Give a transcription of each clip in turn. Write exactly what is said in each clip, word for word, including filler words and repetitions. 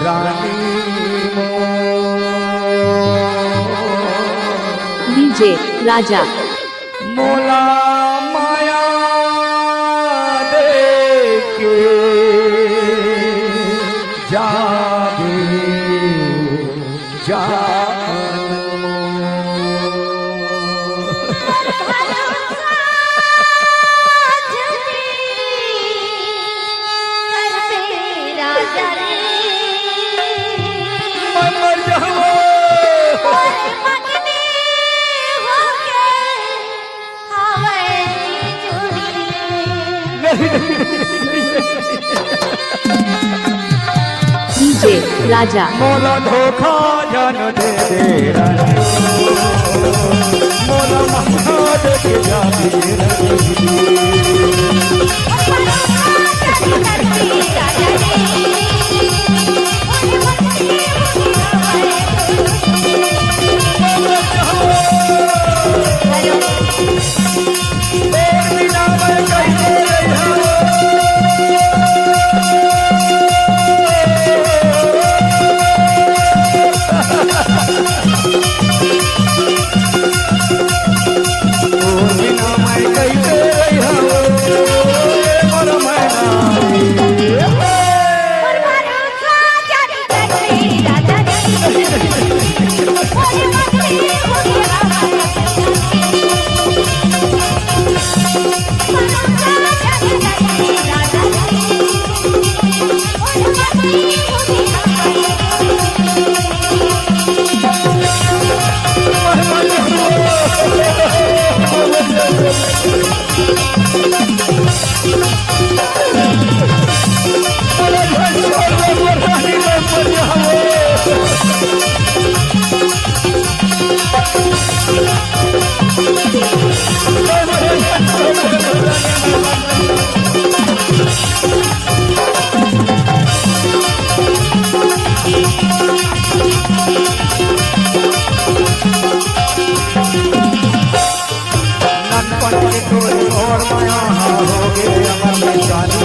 रानी मोर। DJ राजा। मोला माया देके जाबे जान मोर। मैं मर जाऊं। डीजे राजा। मोला धोखा जान दे दे रानी। मोला मौका दे के जाबे रानी। ननपन के तोर मोर माया होगे अमर निशानी।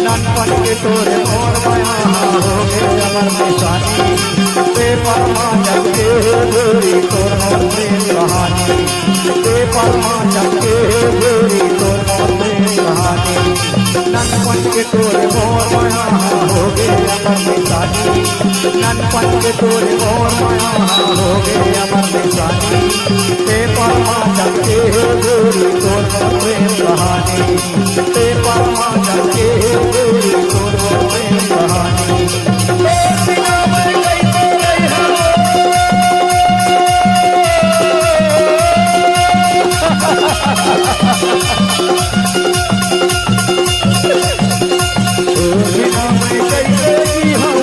ननपन के तोर मोर माया होगे अमर निशानी। ते परमा जग के गोरी तोर मोर प्रेम कहानी। ते परमा जग के गोरी तोर मोर प्रेम कहानी। ननपन के तोर मोर माया होगे अमर निशानी। ननपन के तोर मोर माया होगे अमर निशानी। ते परमा जग के गोरी तोर मोर प्रेम कहानी। ते परमा जग के गोरी तोर मोर प्रेम कहानी। तोर बिना मैं कइसे रही हूँ।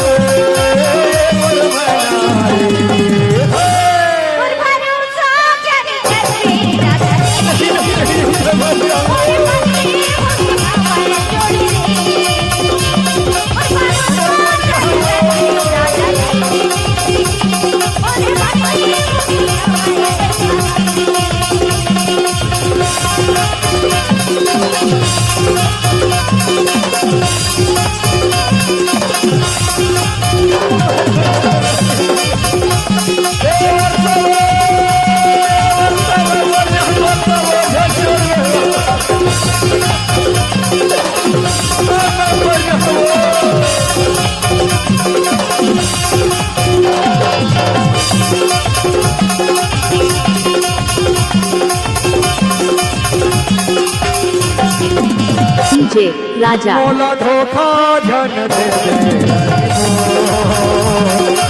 डीजे राजा। मोला धोखा झन दे दे,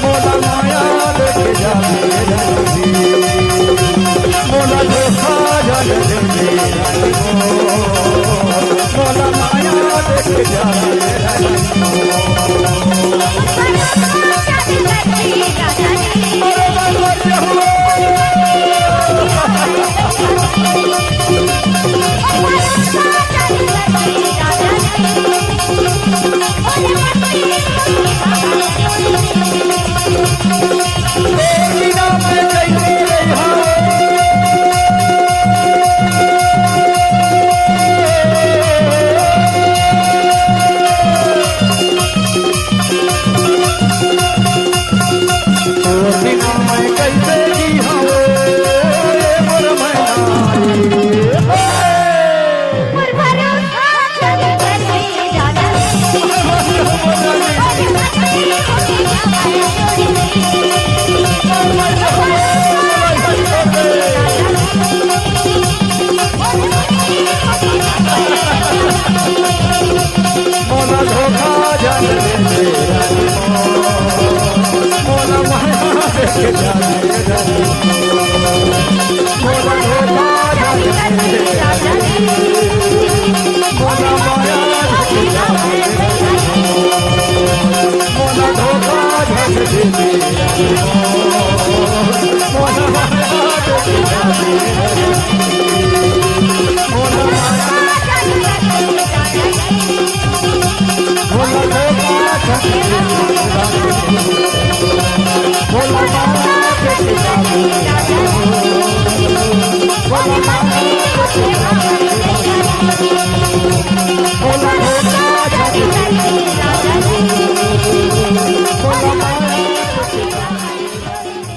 मोला माया देके जाबे रानी। मोला धोखा झन दे दे, मोला माया देके जाबे रानी।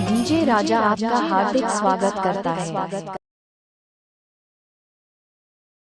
डीजे राजा आपका हार्दिक स्वागत करता है।